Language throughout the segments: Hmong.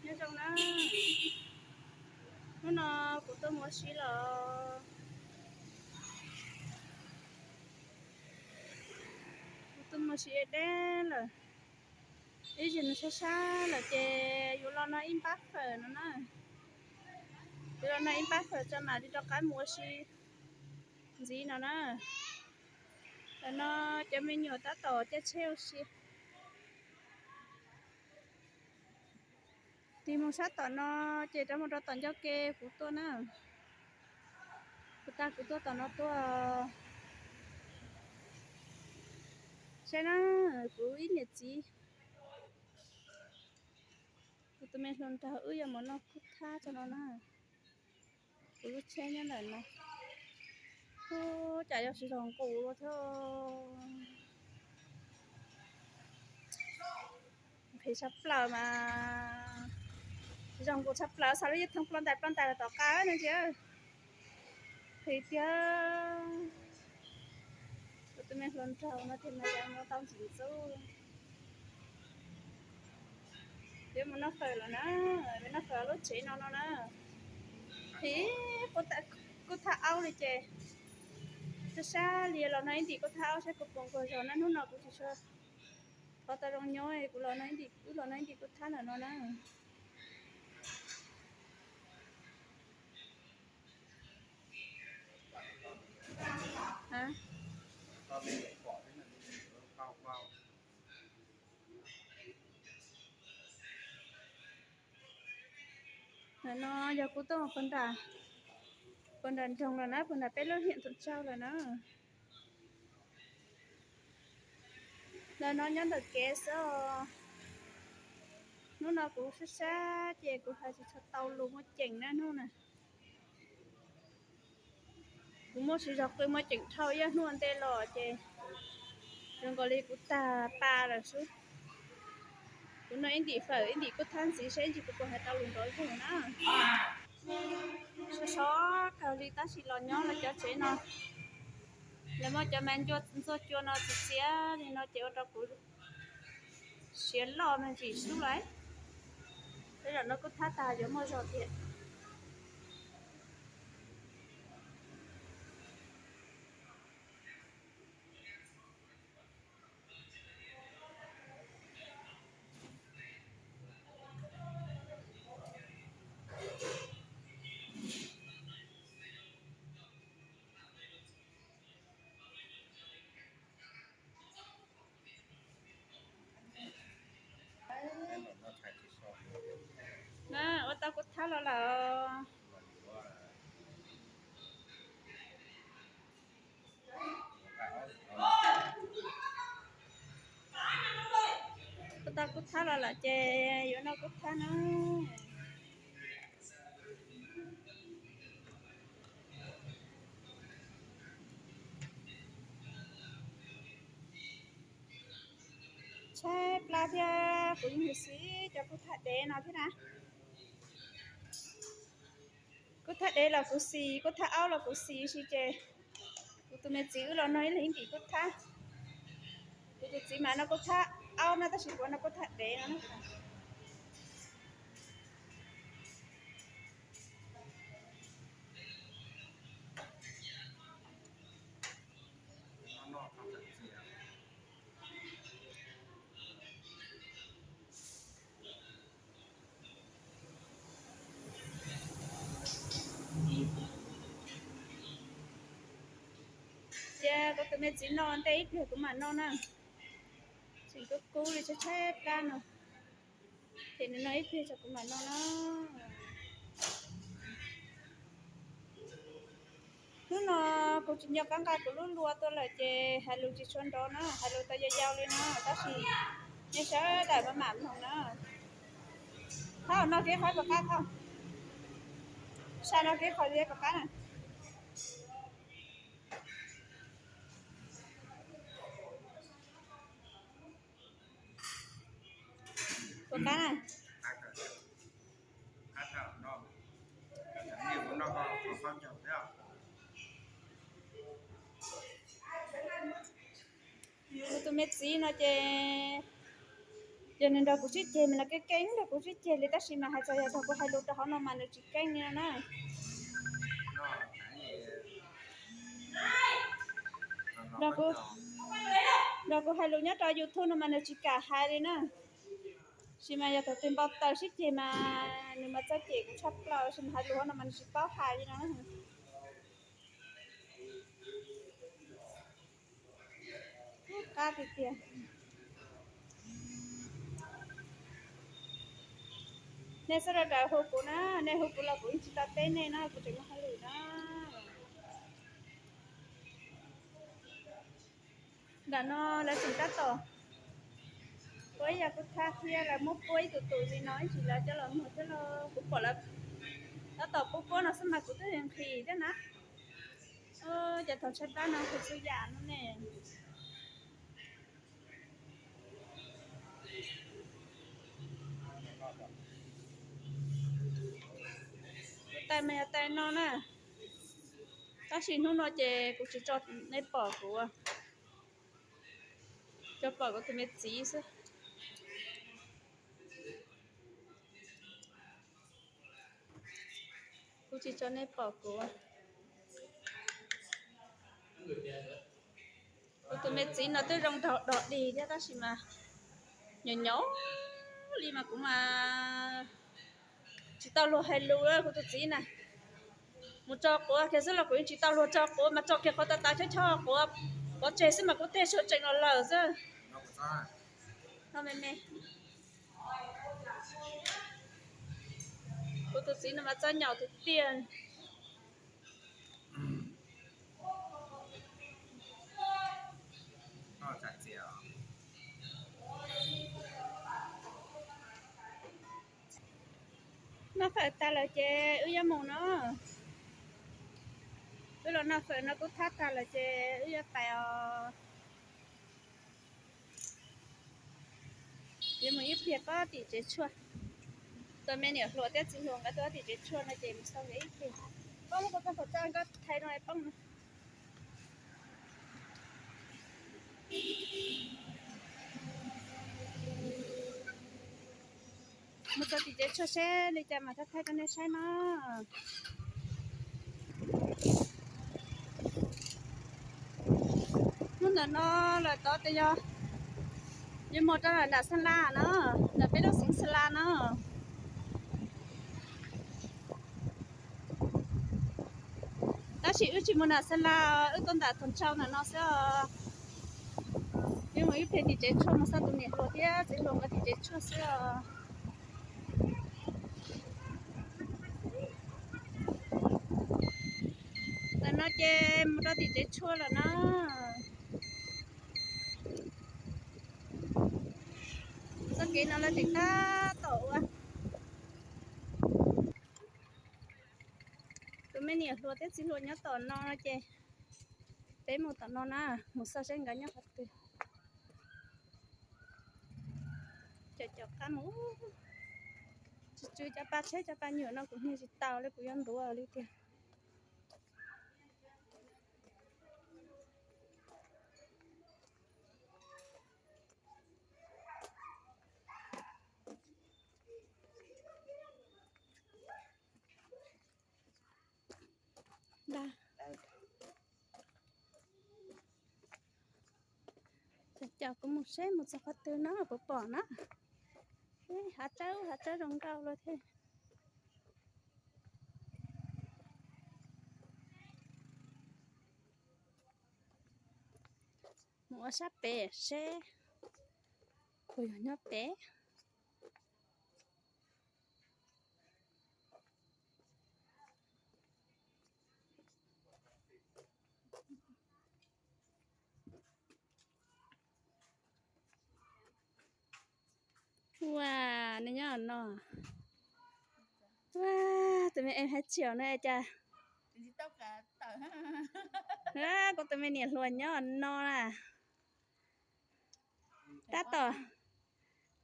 Nyob zoo na, hnub no kuv tuaj mus ua si los, kuv tuaj mus ua si deb lawm, ib zig no sab sab lawm ces yuav los noj ib npab fawm no na, yuav los noj ib npab fawm tso mam li rov qab mus ua si ntxiv no na. Tam no cov me nyuam tab tom caij tsheb ua si. Tig mus sab tom no ces rov mus rau tom ncauj ke kuv tuaj na. Kuv tag kuv tuaj tom no tuaj. Saib na, kuv ib niam txiv, kuv tus me hluas nraug wb yuav mus noj kub thab tso no na. Kuv lub tsheb nyob ntawm no. Ub, cas yuav tsis zoo nqus thiab. Nqhis tshaj plaws mas, tsis zoo nqus tshaj plaws, xav lub yij thoob ploj ntais ploj ntais los tom qab no ntsia. Nqhis tiag. Kuv tus me hluas nraug no tiag mas cas mus tau ntxim ntxub. Yuav mus noj fawm lawm na, yuav noj fawm lub tsev no no na. Nqhis kub thab aub li ces, sab sab li los noj ib ntim kub thab aub saib kuv puas nquag zog na, hnub no kuv tsis tshua thov tau zoo nyob kuv los noj ib ntim, wb los noj ib ntim kub thab ntawm no na. Ntawm no yog kuv tuaj puag nram, puag nram nroog lawm na, puag nram peb lub hiam Tuam Tsau lawm na. Ntawm no nyob ntawm kev xwb os. Hnub no kuv sab sab ces kuv hais tsis tshua tau lus muaj ceem na hnub na. Kuv muaj siv zog qw muaj ceem dhau ib hnub ua ntej los ces zoo nkaus li kuv tag pa lawm xwb. Kuv noj ib ntim fawm ib ntim kub thab ntxiv saib ntsis kuv puas hais tau lus nrov zog na. Sov sov kawg li tab sis los nyob lawv cov tsev no, lawv muab cov me ntxuaj cua no txiav txiav li no ces ua rau kuv siav loj me ntsis xwb lawm. Tej zaum no kub thab tag yuav muaj zog thiab. Na, ua tau kub thab los lawm. Ua tau kub thab los lawm ces yuav noj kub thab na. Tshaib plab thiab kuv yeej xis cov kub thab dev no thiab na. Kub thab dev los kuv xis, kub thab aub los kuv xis si ces kuv tus me txiv wb los noj ib leeg ib ntim kub thab. Kuv tus txiv mas noj kub thab aub na tab sis kuv noj kub thab dev no na. Ces kuv tus me txiv noj ntej ib pliag kuv mam noj na. Tseem kub kub li tshaib tshaib plab no. Ces nws noj ib pliag tso kuv mam noj na. Hnub no kuv tsis nco qab nqa kuv lub lua tuaj lawm ces hais lus tsis tshua nrov na, hais lus tau yau yau li no tab sis nej sawv daws mam mam mloog na. Thauj, noj kev qhov puas qab, thauj. Sab noj kev qhov puas qab na. Puas qab na? Kuv tus me txiv no ces Ces nws nrog kuv sib ceg mas nws keej keej nrog kuv sib ceg li, tab sis mas hais txog yog thaum kuv hais lus rau hauv no mas nws tsis keej li no na. Nrog kuv hais lus nyob rau YouTube no mas nws tsis kam hais li na. Sis mas yog thaum twg npau taws sib ceg mas nws mas txawj cem kuv tshaj plaws, sis mas hais lus hauv no mas nws tsis paub hais li no na. Qab tiag tiag. Nej txhob rau rawv hu kuv na, nej hu kuv los kuv yeej tsis tau teb nej na, kuv tseem muaj hauj lwm na. Ntawm no lawv tseem tab tom puab ib yam kuj thab thiab, lawv muab puab ib tug tus li no ib ntsis lawv coj los muag thiab los kuv pom lawv tab tom puab puab no xwb mas kuv twb nqhis thiab na. Ces thaum tshaib plab no kuv txhua yam no ne. Tais mas yog tais no na, tab sis hnub no ces kuv tsis tso nej pom kuv, tso pom kuv tus me txiv xwb. Kuv tsis tso nej pom kuv. Kuv tus me txiv no twb zoo nraug dog dig thiab tab sis mas nyob nyob li mas kuv mas tsis tau luag hais lus kuv tus txiv na. Mus tso quav kiag xwb los kuv yeej tsis tau luag tso quav mas tso kiag qhov tav tav choj choj quav pov tseg xwb mas kuv tej suav tseem los lawm xwb. No me me. Kuv tus txiv no mas txawj nyaum tiag tiag. Noj fawm tag lawm ces wb yuav mus no. Wb los noj fawm no kuj thab tag lawm ces wb yuav pais os. Yuav mus ib pliag pab tim tsev tshuaj. Tus me niam hluas thiab txiv hluas nkawd tuaj tim tsev tshuaj no ces mus xauj nkawd ib pliag. Poob kuv txoj khẩu trang nkawd thaiv no poob no. Mus txog tim tsev tshuaj seb li cas mas thaij thaij rau nej saib no. Hnub ntawm no lawm tod tias yog yuav mus rau nram Xas Las no, nram peb lub xeev Xas Las no. Tab sis wb tsis mus nram Xas Las, wb tuaj nram Thoob Ntsau ntawm no xwb os. Wb mus ib pliag tim tsev tshuaj mus xauj tus niam hluas thiab txiv hluas nkawd tim tsev tshuaj xwb os. Ntawm no ces mus rau tim tsev tshuaj lawm no. Txoj kev no lawv tseem tab tom ua. Tus me niam hluas thiab txiv hluas nyob tom no no ces peb mus tom no na, mus xauj seb nkawd nyob qhov twg. Cov cov qab mus, tsis tsw cov pa tsheb cov pa nyuam no kuv niag tsis tau li, kuv yuav ntuav li tiag. Cov cov kuv mus seb mus txog qhov twg no puas pom na. Hav tsawb hav tsawb zoo nkauj luaj thiab. Mus ua sab pem seb puas yog nyob pem. Ua, nws nyob no. Ua, tus me em hais tsis no cas. Kuv tus me niam hluas nyob no na. Tab tom,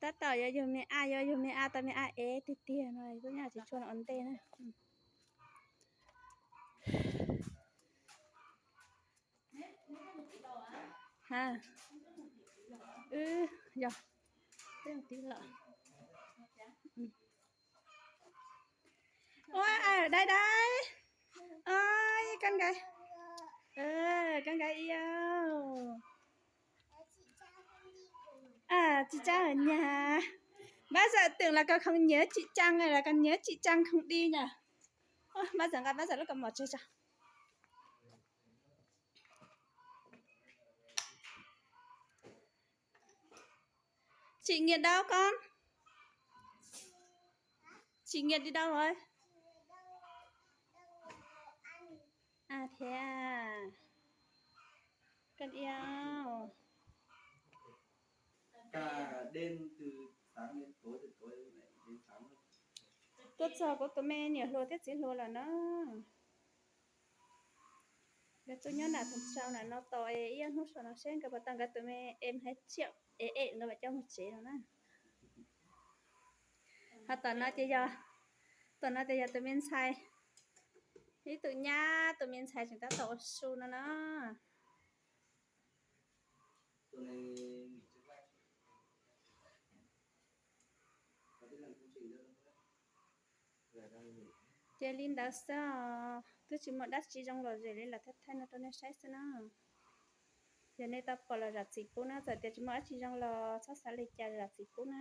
tab tom yuav yug me a, yuav yug me a tau me a ev tiag tiag no, kuj nyob tsis tshua ua ntej na. Ha, wb yog Ua, dai dai. Oj, koj nkag, koj nkag ib yam. Tsis tsaa nyag. Mab Zam twm los koj khoom nyiav tsis tsaa, los koj nyiav tsis tsaa khoom di nyag. Mab Zam nqa Mab Zam lub kaus mom tseg tso. Chị Nguyệt đâu con? Chị Nguyệt đi đâu rồi? À thế à. Con yêu. Tuaj txog kuv tus me niam hluas thiab txiv hluas lawm na. Nkawd tuaj nyob nram Thaj Tsau nram no tos ib ob hnub saum no seb nkawd puas tau nkawd tus me em hais tsiaj es es nkawd mam coj mus tsev no na. Ho tom no ces yog, tom no ces yog tus me ntxhais, ib tug nyab tus me ntxhais tseem tab tom ua su no na. Ces li ntawd xwb os, twb tsis muaj dab tsi zoo lom zem li los thaij thaij no rau nej saib xwb na. Yog nej tau pom los zam txim pub na, txawm tias tsis muaj dab tsi zoo los txhob xav li cas, zam txim pub na.